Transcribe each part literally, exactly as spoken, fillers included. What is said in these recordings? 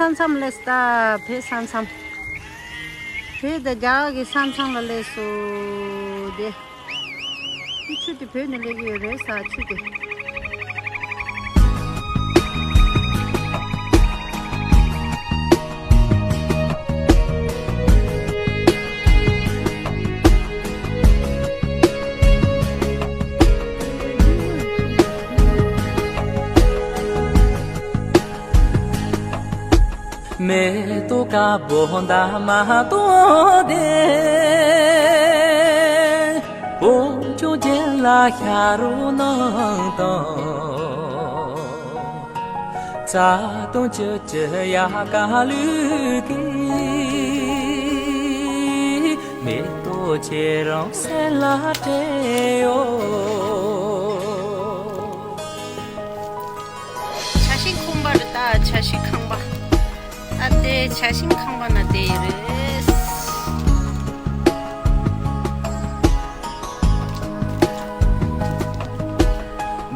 ས་མཚམས་སླེབས་ད། བོད་ས་མཚམས། བོད་དང་རྒྱ་གར་གྱི་ས་མཚམས་ལ་སླེབས་སོང་དེ། འདི་ཆུ་དེ་བོད་ནས་སླེབས་ཀྱི་ཡོད་རེད་ས་ཆུ་དེ། མེ་ཏོག་དཀར་པོ་འདབ་མ་སྟོང་ལྡན། བོད་ལྗོངས་རྒྱན་ལ་ཤར་རོ་གནང་དང་། རྩ་དང་བཅུད་ཀྱི་དབྱར་ཁ་ལུས་ཀྱི། མེ་ཏོག་ཁྱེད་རང་སེམས་ལ་སྤྲད་ཡོད། ཆ་ཤས་ཁང་པ་རེད་ད། ཆ་ཤས་ཁང་པ། ཨ་དེ་ཆ་ཤས་ཁང་པ་ན་དེ་ཡི་རེད།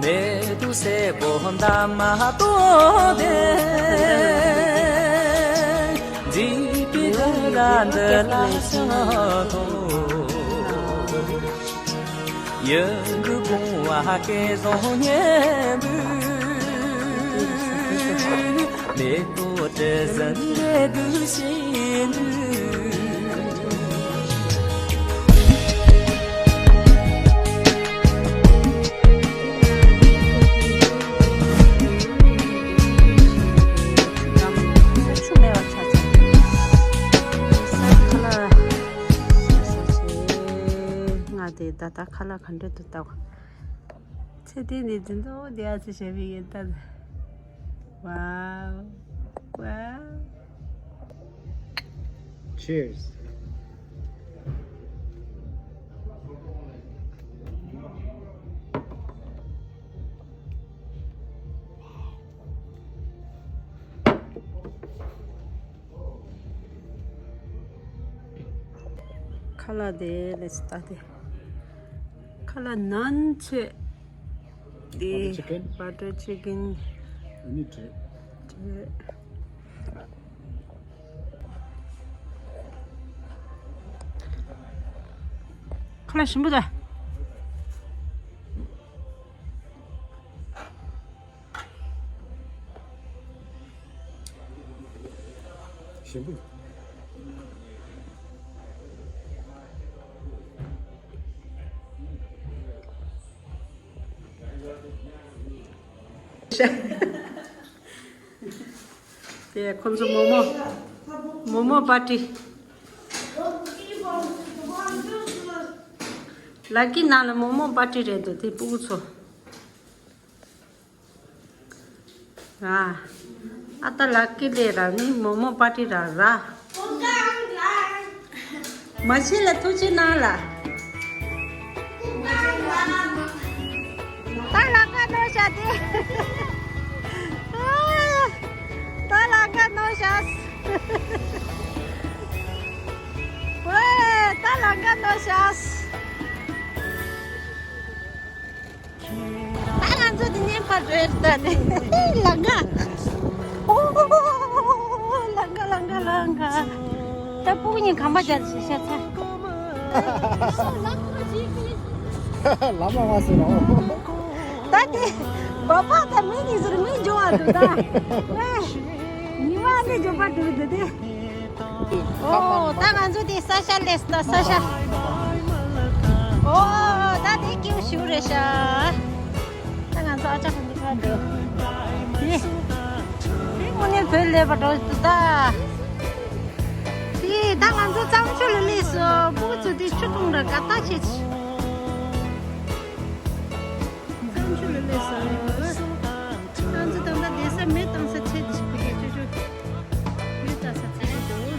མེ་ཏོག་སེར་པོ་འདབ་མ་སྟོང་ལྡན། འཇིགས་པའི་སྒྲ་འདི་ལ་ཕྱག་འཚལ། ཡིད་འགུག་བུང་བ་སྐལ་བཟང་སྙན་པོས། མེ་ཏོག་དྲི་ཟིན་འབྲས་བུ་ཞིག་འདུག་ཆུ་མེད་པ་ཆགས་ཚར། ས་ཁ་ལག་ང་དེ་ད་ལྟ་ཁ་ལག་ག་འདྲ་འདུག་ལྟ་བ། ཚེ་འདི་ནི་འཛིན་ཐོག་བདེ་ཨ་ཚེ་ཞེས་པའི་ཡོད་ད། Wow, wow. Cheers. ཁ་ལག་དེ་ལས་ད་དེ། ཁ་ལག་ནན་ཆེ། དེ་Butter chicken. Butter chicken. ཨ་ནི་བྲེ། བྲེ། ཁ་ལག་ཞིམ་པོ་ད། ཞིམ་པོ། དེ་ཁོང་ཚོ་མོག་མོག་མོག་མོག་པར་ཊི། ལག་གི་ནང་ལ་མོག་མོག་པར་ཊི་རེད་འདུག་དེ་སྤུ་གུ་ཚོ། ར། ཨ་ད་ལག་གི་ལས་ར་ནི་མོག་མོག་པར་ཊི་ར་ར། མ་ཤེས་ལ་ཐུགས་རྗེ་གནང་ལ། ད་ལག་ཀ་ནོར་ཤག་དེ། ད་ལག་ཀ་ནོར་ཤག་ཝེ། ད་ལག་ཀ་ནོར་ཤག་ད་ང་ཚོ་འདི་ནས་ཕར་འགྲོ་ཡ་ད་ནི། ལང་ཀ། ཨོ། ལང་ཀ་ལང་ཀ་ལང་ཀ། ད་སྤུ་གུ་གཉིས་གང་པ་རྒྱག་ཤེས་ཤ་ཚ། ལམ་ལ་མ་ཟེར་རོ། ད་དེ་བ་ཕ་ད་མི་གཉིས་ཟེར་མི་འཇོ་བ་འདུག་ད། ཉི་མ་ནི་འཇོ་བ་འདུག་འདུག་དེ། ཨོ། ད་ང་ཚོ་དེ་ས་ཆ་སླེབས་ད་ས་ཆ། ཨོ། ད་དེ་སྐྱིད་ཞུ་རེད་ཤག་ད་ང་ཚོ་ཨ་ཅག་གི་འདི་ག་འདུག་དེ། དེ་དངོས་གནས་བོད་ལས་པ་འགྲོ་འདུག་ད། དེ་ད་ང་ཚོ་གཙང་ཆུ་ལ་སླེབས་སོང་། སྤུ་གུ་ཚོ་དེ་ཆུ་འཐུང་ར་དགའ་ཐག་ཆད། གཙང་ཆུ་ལ་སླེབས་སོང་། ང་ཚོ་ད་ལྟ་བསྡད་ས་མེ་བཏང་ས་ཆེད་ཅིག་ཕ་གི་ཅོ་ཅོ། མེ་བཏང་ས་ཆེད་ཅིག་འདུག་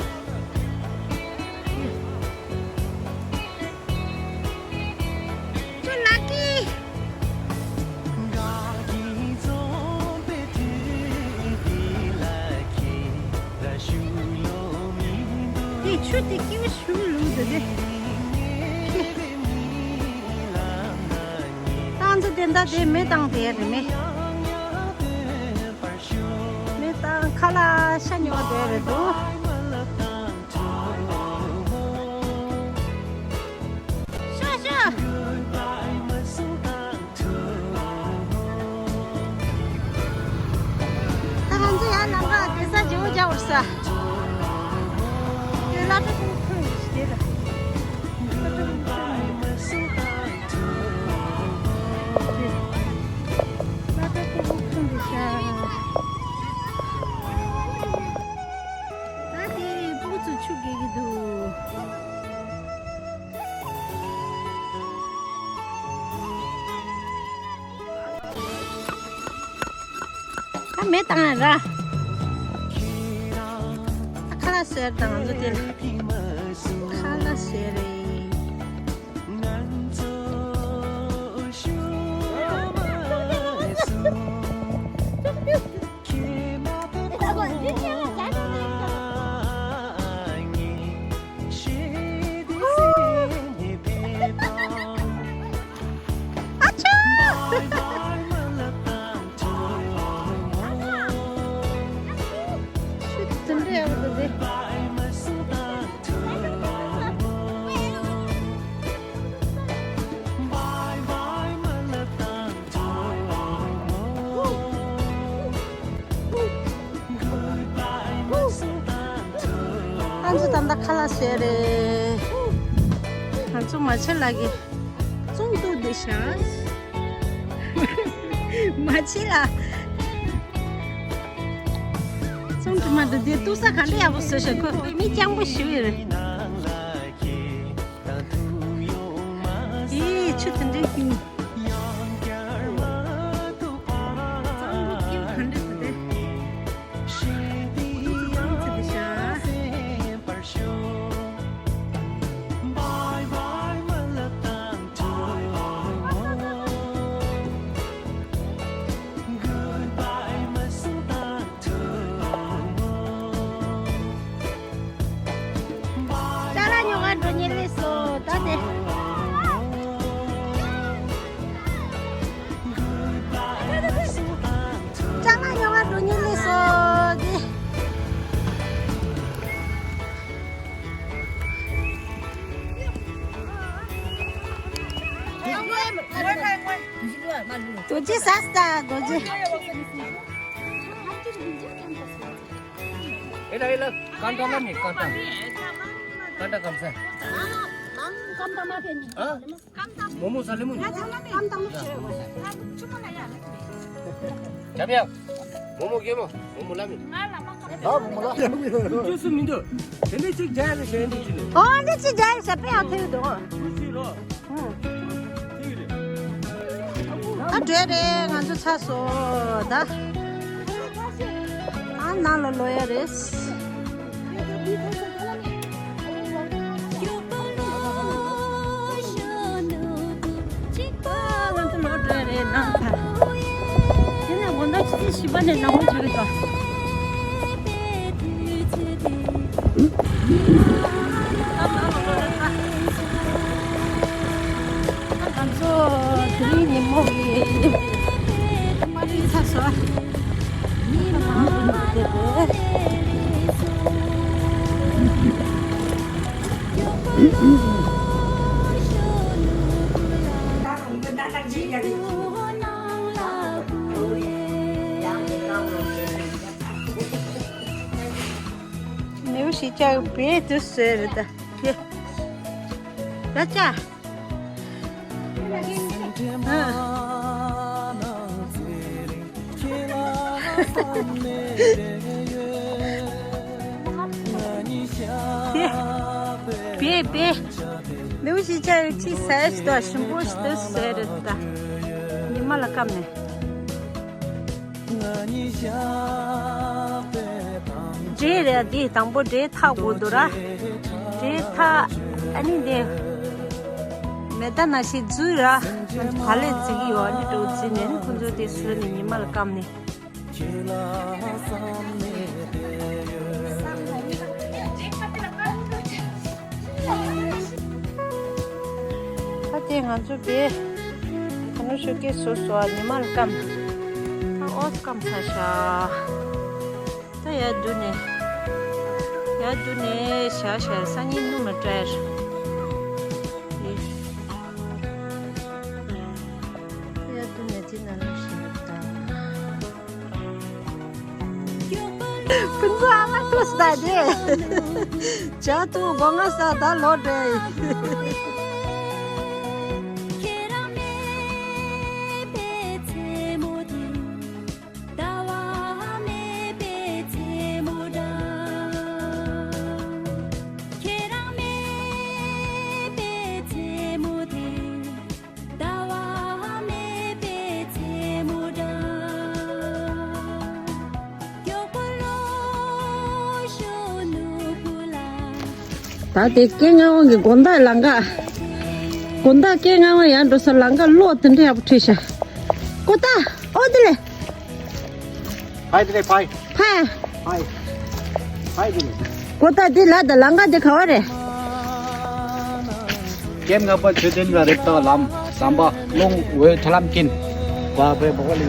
ཅོ་ལག་གི། དེ་ཆུ་དེ་སྐྱིད་པོ་ཞུ་ལུག་དེ་དེ། ཏང་ཚོ་དེ་འདྲ་དེ་མེ་བཏང་དེ་རེད་མེ། མེ་བཏང་ཁ་ ཁ་ལག་ཤ་ཉོ་བ་འགྲོ་ཡ་རེད་འདུག་ཤ་ཤ། ད་ང་ཚོ་ཡར་ལམ་ཁ་གེ་སར་རྒྱལ་པོ་རྒྱག་པར་ས། དེ་བླ་གྲྭ་ཆེན་པོ་ཁོང་གི་ཞིག་དེ་ལ། བླ་གྲྭ་ཆེན་པོ་ཁོང་གི་ཤ། ད་དེ་སྤུ་གུ་ཚོ་ཆུ་རྐྱལ་གྱི་འདུག་ད་མེ་བཏང་ཡ་ར། ད་ཁ་ལག་བཟོས་དང་ང་ཚོ་དེ་ཁ་ལག་བཟོས་རེད། ང་ཚོ་ད་ལྟ་ཁ་ལག་བཟས་རེད། ང་ཚོ་མ་ཆེ་ལགས་ཀྱིས་བཙོང་འདུག་འདི་ཤག་མ་ཆེ་ལགས། བཙོང་གི་མ་འདུག་འདི་ཏུ་ས་ག་འདྲ་ཡག་པོ་བཟོས་ཤག་ཁོ་མི་སྤྱང་པོ་ཞིག་རེད། ཨེ་ཆུ་དེ་འདྲའི་ཀིང་། གཙང་པོ་ཀིང་ག་འདྲ་དེ་དེ། ཨུ་ཚུགས་ཨུ་ཚུགས་དེ་ཤ། ཅ་ལག་ཉོ་ག་འགྲོ་མཁན་སླེབས་སོང་ད་དེ། ཅ་ལག་ཉོ་ག་འགྲོ་མཁན་སླེབས་སོང་དེ། རྡོ་རྗེ་ཟ་ས་རྡོ་རྗེ། ཨེ་ལ་ཨེ་ལ། ཀན་ཊ་ལ་ནི་ཀན་ཊ། ཀན་ཊ་ཀམ་ས། ཨ། མོ་མོ་ས་ལེ་མོ། ཡ། མོ་མོ་ས། ཀམ་ཏང་ལོ་ཆེ། ཡ། མོ་མོ་ས། ཡ། ཁྱབ་ཡ། མོ་མོ་གེ་མོ། མོ་མོ་ལ་མི། ད་མོ་མོ་ལ་ཡ་མི། ཅུ་སུ་མི་འདུག་དེ་ནས་ཅིག་རྒྱ་ཡ་ལ་ཞེན་དུ་ཅི་ནས། ཨོ་འདི་ཅིག་རྒྱ་ཡ་ལ་ཞེན་པས་ཡང་ཐེ་ཡོད་དོ། ཅུ་སུ་ལོ། ཨ་འདྲེ་རེད་ང་ཚོ་ཚ་སོ་ད། ཨ་ནང་ལ་ལོ་ཡ་རེད། ང་ཚོ་ལོ་འདྲེ་རེད་ནང་ད། དེ་ནས་དགོང་དག་ཆུ་ཚོད་བཞི་པ་ནས་ནང་ལོགས་ཆགས་ཀྱི་འདུག་ང་ཚོ་དེ་རིང་ཉིན་མོ་གི་མ་རིག་ཚ་སོ། ནེའུ་ཤི་ཅག་བེད་དུ་ཟེར་ད། ཡེ། ད་ཅག་བེ་བེ། ནེའུ་ཤི་ཅག་ཅི་ཟེར་ཞིག་ད་ཞིམ་པོ་ཞིག་ཏུ་ཟེར་ད། ཉི་མ་ལ་སྐམ་ནས། འདྲེ་རེད་འདི་དང་པོ་འདྲེ་ཐག་དགོས་འདུག་ར། འདྲེ་ཐག་ཨ་ནི་འདི་མེ་ད་ན་ཤི་འཛུལ་ར། ང་ཚོ་བ་ལས་འཛིག་གི་ཡོད་ཨ་ནི་འགྲོ་འཛིན་ནས་ནི་ཁོ་ཚོས་དེ་བཟོས་ནས་ཉི་མ་ལ་སྐམ་ནས། ད་དེ་ང་ཚོ་དེ་ག་ནོ་ཤོད་ཀྱི་སོ་སོ་ཉི་མ་ལ་སྐམ། ད་ཨོ་སྐམ་ཚ་ཤག་ད་ཡ་ ཡ་དུ་ནས། ཡ་དུ་ནས་ཞག་ཞག་སང་ཉིན་ནུ་མ་སྤྲད། ཡ་དུ་ནས་དེ་ན་ལ་ཞིག་ད། ཕུན་ཚོགས་ཨ་མ་ཏོ་སི་ད་དེ། ཇ་ཏུ་སྒོ་ང་ས་ད་ལོ་འདྲེ། ད་དེ་སྐད་ངན་དབང་གི་དགོང་དག་ལང་ཀ། དགོང་དག་སྐད་ངན་དབང་ཡར་འགྲོ་ས་ལང་ཀ་གློག་དེ་འདྲ་ཡག་པོ་ཁྲིད་ཤག་ཀོ་ཏ། ཨོ་དེ་ལས། ཕའི་དེ་ལས་ཕའི། ཕའི། ཕའི། ཕའི་དེ་ལས། ཀོ་ཏ་དེ་ལ་ད་ལང་ཀ་དེ་ག་བ་རེད། ཀེམ་ང་པ་ཆོས་ལྡན་ང་རེད་ད་ལམ་ཟམ་པ་ལོང་འོད་ཐ་ལམ་ཀིན། བ་བའི་བ་ལི།